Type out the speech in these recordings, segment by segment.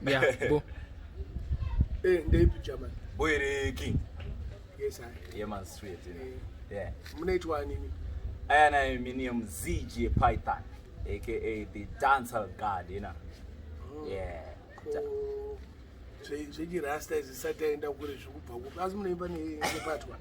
Yeah, bo. Eh, ndeipi German? Boy here king. Yes, I. Yeah man, straight. You know. Yeah. Munoitwa nini? I and I name ZJ Python, aka the dancehall god, you know. Yeah. Ko zvechirasta izvi sati aenda kure zvikubva kupi asi munoimba nepatwa?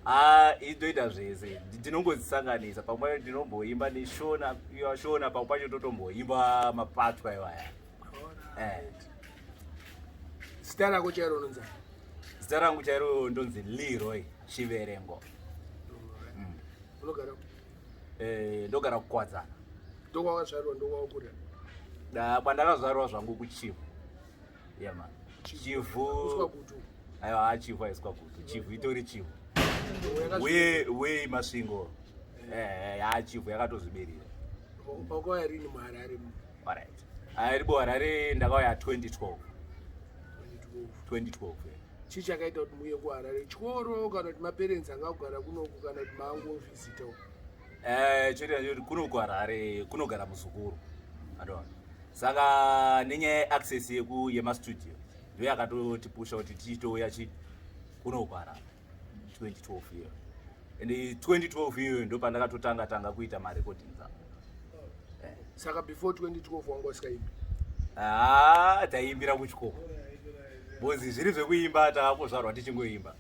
Ah, itoita zvese. Ndinongodzisanganisa. Pamwe ndinomboimba neshona, iyo shona pamwe pacho totomboimba mapatwa iwaya. Eh. Zita rako chairo unonzi? Zita rangu chairo ndonzi Leroy Chiverengo. Unogara? Eh, ndogara kuKwadzana. Ndokwawakazvarwa, ndokwawakura? Da, kwandakazvarwa zvangu kuChivhu. Yeah man. Chivhu. Uswa Gutu. Aiwa, Chivhu haiswa Gutu. Chivhu itori Chivhu. We we Masvingo. Eh, ya Chivhu yakatozviberera. Wakauya rini muHarare? Alright. Ari Harare ndakauya 2012. 2012. Yeah. Chii chakaita kuti muuye kuHarare? Chikoro kana kuti maparents anga kugara kunoku kana kuti maangovhizitawo? Eh, choita choti kuno kuHarare kunogara muzukuru. Adona. Saka nenyaya yeaccess yeku yemastudio ndo yakatotipusha kuti tichitouya chi kuno kuHarare 2012 iyo. And 2012 iyoyo ndo pandakatotanga tanga kuita marecordings ako. Saka before 2012 wanga usikaimbi? Ah, taiimbira kuchikoro. Bozi zviri zvekuimba takangozvarwa tichingoimba.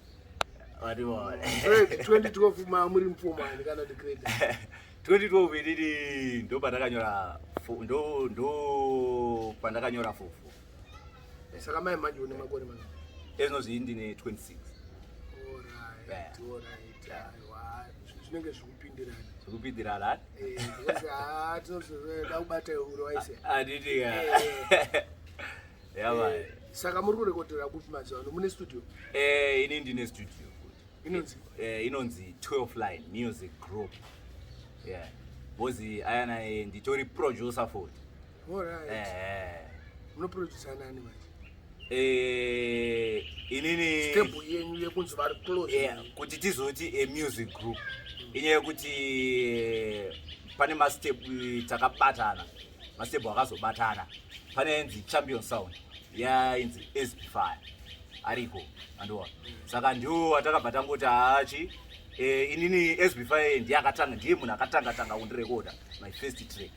Wationa. 2012 muri mufomani kana kuti grade? 2012 inini ndo pandakanyora ndo pandakanyora fufu. Saka mai manje une makore mangani? Ezvinozvi ndine 26. Alright, alright. Aiwa, zvinenge zvikupindirana. Zvikupindirana? Eh, because ah tinozoda kubata uro waise. Anditi ya. Yeah man. Saka muri kurekodera kupi mazuva ano? Mune studio? Eh, ini ndine studio. Inonzi? Eh, inonzi 12 Line Music Group. Yeah. Bozi ayana nditori producer futi. Alright. Eh. Munoproducer nani manje? Eh, inini step yenyu yekunzi vari close. Yeah, kuti tizoti a music group inyaya yekuti pane mastep takabatana, mastep akazobatana. Pane yainzi Champion Sound, yainzi SB Fire ariko, andiona. Saka ndiwo atakabva tangoti hachi inini SB Fire ndiye akatanga, ndiye munhu akatanga tanga kundirekoda my first track.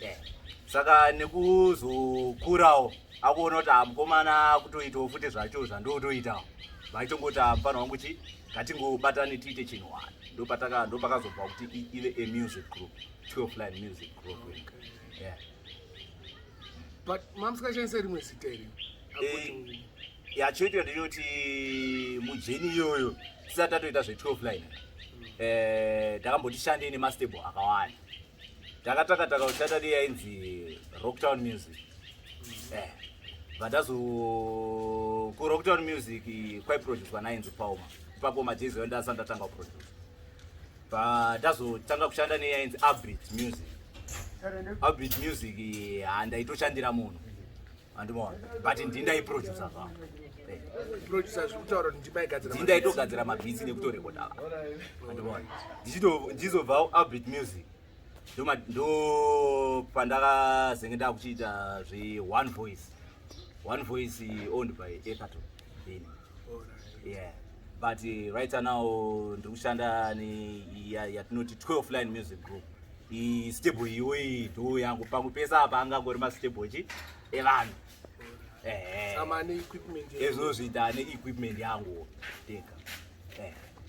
Yeah. Saka nekuzokurawo akuona kuti mukomana kutoitawo futi zvacho zvandotoitawo, vachitongoti mufana wangu chi ngatingobatane tiite chinhu wani. Ndopataka ndopakazobva kuti ive a music group, 12 Line Music Group. Yeah. But mamusikashandisa rimwe zita here? Yachoitwa ndeyoti mujeni iyoyo tisati tatoita zve12 line, takamboti shandei nemastable akawanda. Takataka taka kushanda neyainzi Rocktown Music. But azo kuRocktown Music kwaiproducwa nainzi Pauma. Ipapo majezi ayo ndasati ndatanga kuproduce. Ndazotanga kushanda neyainzi Upbeat Music. Upbeat Music handaitoshandira munhu, andimona, but ndindaiproducer zvangu. Producer zviri kutaura kuti ndimaigadzira? Ndindaitogadzira mabeats nekutorekoda, andimona. Ndichizobva Upbeat Music ndo pandakazenge ndakuchiita zve One Voice. One Voice owned by Ecaton then. Yeah, but right now ndiri kushanda yatinoti 12 Line Music Group. Istable iyoyi ndo yangu. Pamwe pese apa angangori mastable chi evanhu. Sama neequipment? Ezvozviita neequipment yangu ndega.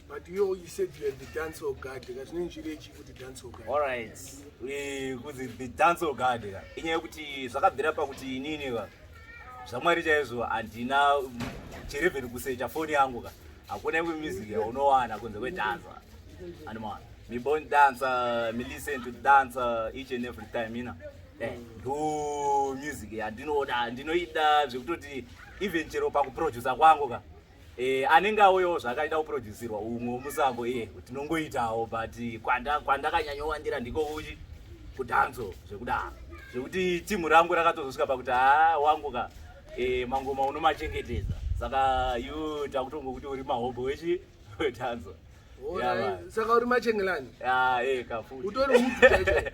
But you said you are the dancehall guard. Kazvinenge chirechi kuti dancehall guard? Alright. Kunzi the dancehall guard ka inyaya yekuti zvakabvira pakuti inini ka, zvamwari chaizvo, handina cherevheni kusecha foni yangu ka, hakuna imwe music yaunowana kunze kwedancer, andimona. Me born dancer, me listen to dancer each and every time ina. Ndo music yandinoda, ndinoida zvekutoti even chero pakuproducer kwangu ka, anenge auyawo zvakaita kuproducirwa umwe womusambo, iye tinongoitawo, but kwandakanyanyowandira ndiko kuchi kudancehall zvekudaro, zvekuti timu rangu rakatozosvika pakuti haa wangu ka, mangoma unomachengetedza, saka iwe takutongokuti uri mahobho wechi wedancehall. Saka uri machengelani? Kafuti. Utori hutu chaicho.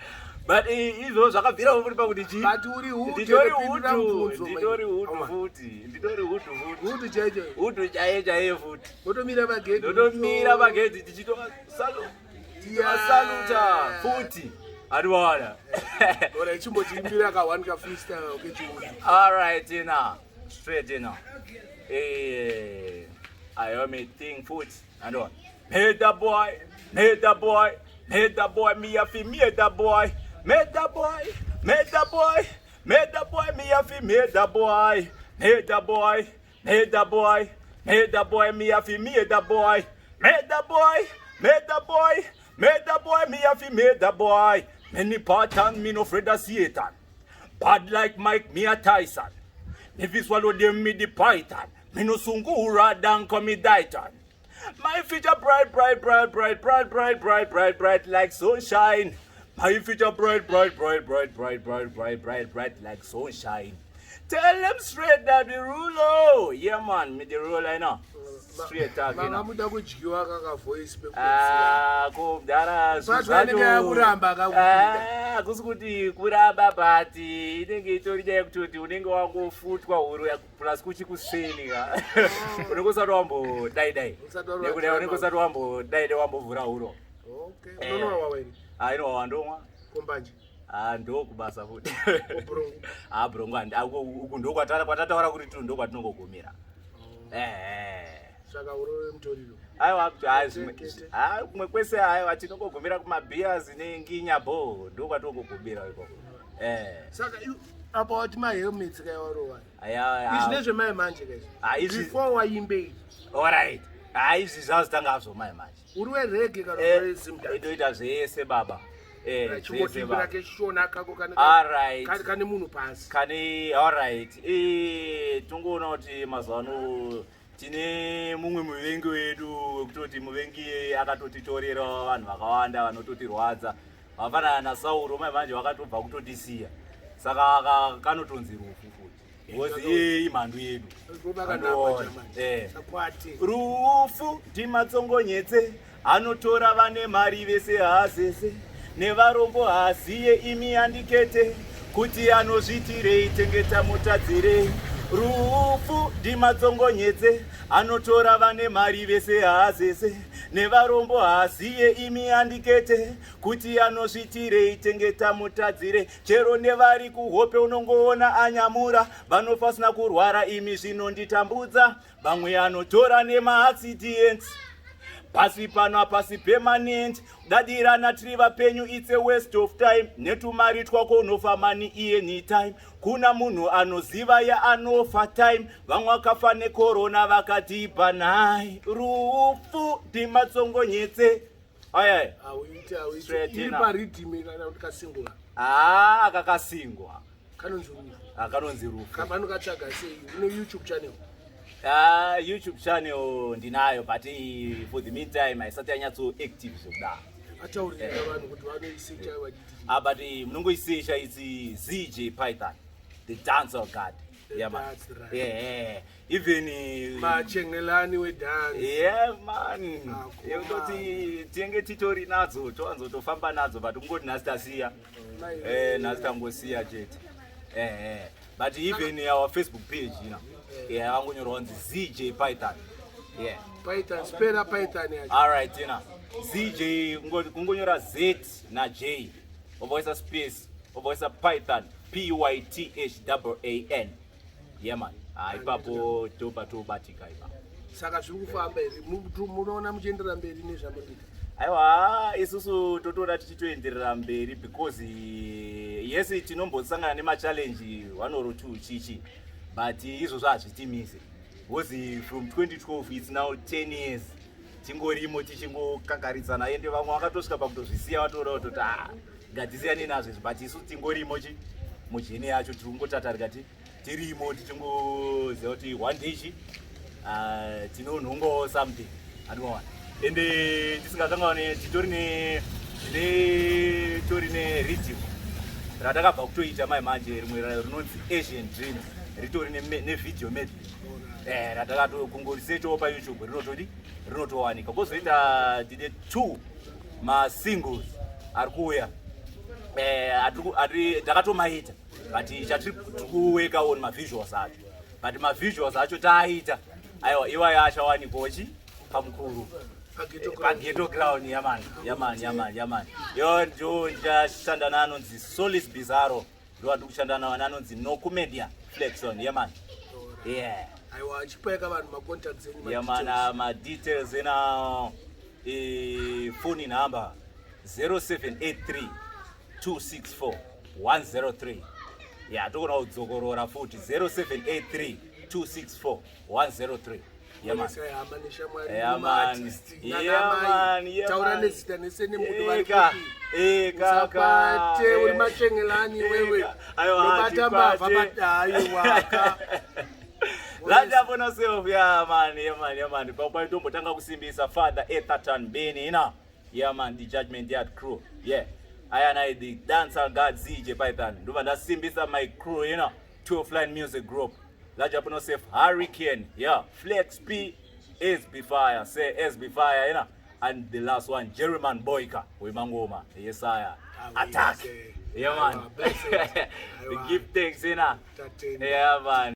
But izvo zvakabvira futi pakuti chii? But uri hutu, Nditori yekupindura hutu, mubvunzo, nditori mate. hutu Awa. futi, nditori hutu futi. Hutu chaicho. Hutu chaiye chaiye futi. Wotomira pagedhi. Ndotomira pagedhi tichitovasaluta futi. Ariwaona. Ora chimbochiimbira ka one ka freestyle kechihutu. All right, you know. Straight, you know. I am a thing foot. And on. Made the boy, made the boy, made the boy, me a fi made the boy, made the boy, made the boy, made the boy, me a fi made the boy, made the boy, made the boy, made the boy, me a fi made the boy, made the boy, made the boy, made the boy, me a fi made the boy. Many pattern, me no afraid of Satan. Bad like Mike, me a Tyson. If you swallow them, me the python. Me no sungura down come me daitan. My future bright, bright, bright, bright, bright, bright, bright, bright, bright like sunshine. My future bright, bright, bright, bright, bright, bright, bright, bright, bright like sunshine. Tell them straight that the rule, oh. Yeah, man, me the rule, I know. Straight talk, you Manga know. muda kudyiwa kaka voice pekupedzisira. Ah, ko mdara But vanenge yakuramba kakupinda. Ah, kusi kuti kuramba but inenge itori nyaya yekutoti unenge wangofutwa huro plus kuchikuseni ka unenge usati wambodai dai Usati wari nekuti watiramba. unenge usati wambodai dai wambovhura huro. Okay. Unonowa waweni. Ah, inowa wandomwa. Kombanje. Ah, ndokubasa futi. Kobrongo. Ah, brongo uku ndokwatataura kuti tu ndokwatinongogumira. Eh. Saka urove mutoriro. Aiwa, hayi, Kete. hayi, kumwe kwese haiwa, tinongogumira kumabhias nenginya bo, ndokwatinongogumira ikoko. Saka apa wati mahelmets kaiwarova. Aya. Izvi ndezvemai manje kaizvi. Ah, izvi- Before waimbe Alright, hayi, izvi zvazotanga zvomai manje. uri werege kana uri wezimdance. Itoita zvese baba. Zvese Chimbotimbira baba. keshona kako kane Alright. kane munhu pasi. Kane, alright. Tongoona kuti mazuva ano tine mumwe muvengi wedu wekutoti muvengi iyeye akatotitorera vanhu vakawanda vanototirwadza, vafanana naSauro mai manje vakatobva kutotisiya, saka kanotonzi rufu futi because iye imhandu yedu. Robakanapa chamanje. Sakwate. Rufu ndimatsongonyetse, anotora vane mari vese haazese nevarombo haziye imi andikete kuti anozvitirei tengeta mutadzire. Rufu ndimatsongonyetse, anotora vane mari vese haazese nevarombo haziye imi andikete kuti anozvitirei tengeta mutadzire. Chero nevari kuhope unongoona anyamura vanofa vasina kurwara imi zvinonditambudza. Vamwe anotora nemaaccidents pasi pano hapasi permanent, dadirana tiri vapenyu, it's a waste of time. Netumari twako unofa mani anytime, kuna munhu anoziva yaanofa time. Vamwe vakafa nekorona vakadhibha nai. Rufu ndimatsongonyetse ayaya. Auite auite. Straight Iri enough. pariddim kana kuti kasingura. Haa, akakasingwa. Kanonzi rufu. Akanonzi rufu. Kamanokatsvaga sei? Une YouTube channel? Ah, YouTube channel ndinayo, but for the meantime haisati yanyatso active zvekudaro. Ataurira vanhu kuti vanoisecha vaditi. Ah, but munongoisecha, it's ZJ Python, the dancehall god. Yeah, man. That's right. Yeah, even Machengelani wedance. Yeah, man. Ah, Yekutoti tinenge titori nadzo, towanzotofamba nadzo, but kungoti nhasi tasiya. Nhasi tangosiya chete. But even our Facebook page, yeah, vangonyorwa kunzi ZJ Python, yeah. Python, spera Python yacho. Alright, ZJ, kungonyora Z na J, obva space, obva Python, P Y T H A A N. Yeah, man. Ah, ipapo toba tobatika ipapo. Saka zviri kufamba here? Munoona muchienderera mberi nezvamunoita? Aiwa, isusu totoda tichitoenderera mberi because yes, tinombosangana nemachallenge one or two chichi, but izvozvo hazvitimise because from 2012, it's now 10 years tingorimo tichingokakaritsana, ende vamwe vakatosvika pakutozvisiya, vatoda kutoti, "Ah, ngatisiyane nazvo izvi," but isu tingorimo chi mujeni yacho, tiri kungotatarika ti tirimo tichingoziva kuti one day chi tinonhongawo something, andimaona. Ende tisingakangaone titori ne tine tori neriddim ratakabva kutoita mai manje, rimwe rinonzi Asian Dreams, ritori nevideo medley ratakatokungorisechawo paYouTube, rinotodi rinotowanika. Kwozoita tine two masingles ari kuuya. Eh, ndakatomaita, but chatiri kuweka on mavisuals acho, but mavisuals acho taaita. Aiwa, iwayo achawanikwawo chi pamukuru paGhetto Crown. Yamani, yamani, yamani, yamani. Yo ndo ndichashanda naanonzi Solis Bizarro, ndo andiri kushanda nawo naanonzi Nocumedia Flexon. Yamani, yeah. Aiwa, achipaika vanhu macontacts enyu. Yamana, madetails ena phone number 0783 264 103. Ya, tokona kudzokorora futi, 0783 264 103. Yamani. Hama neshamwari, Yeah, man. nemaartist, Yeah, nanamai. man. Yeah, Taura man. nezita nese nemunhu vari Eka, kupi. eka, ka, Usapate uri machengelani wewe. Aiwa, Unobata mbavha. hatipate. Aiwaka. Landapona self. Yeah man, yeah man, yeah man. Paitombotanga kusimbisa Father Etherton Beni ina. Yeah man, the Judgment Yard crew. Yeah, ayana the Dancer God ZJ Python, ndobva ndasimbisa my crew, 12 Line Music Group, Lajapona Self, Hurricane, yeah, Flex P, SB Fire, say SB Fire, and the last one, Jerryman Boyka wemangoma. Yesaya attack. Yes, Yeah man. Aiwa, blessed. We Aiwa. give thanks. Tatenda. Yeah man.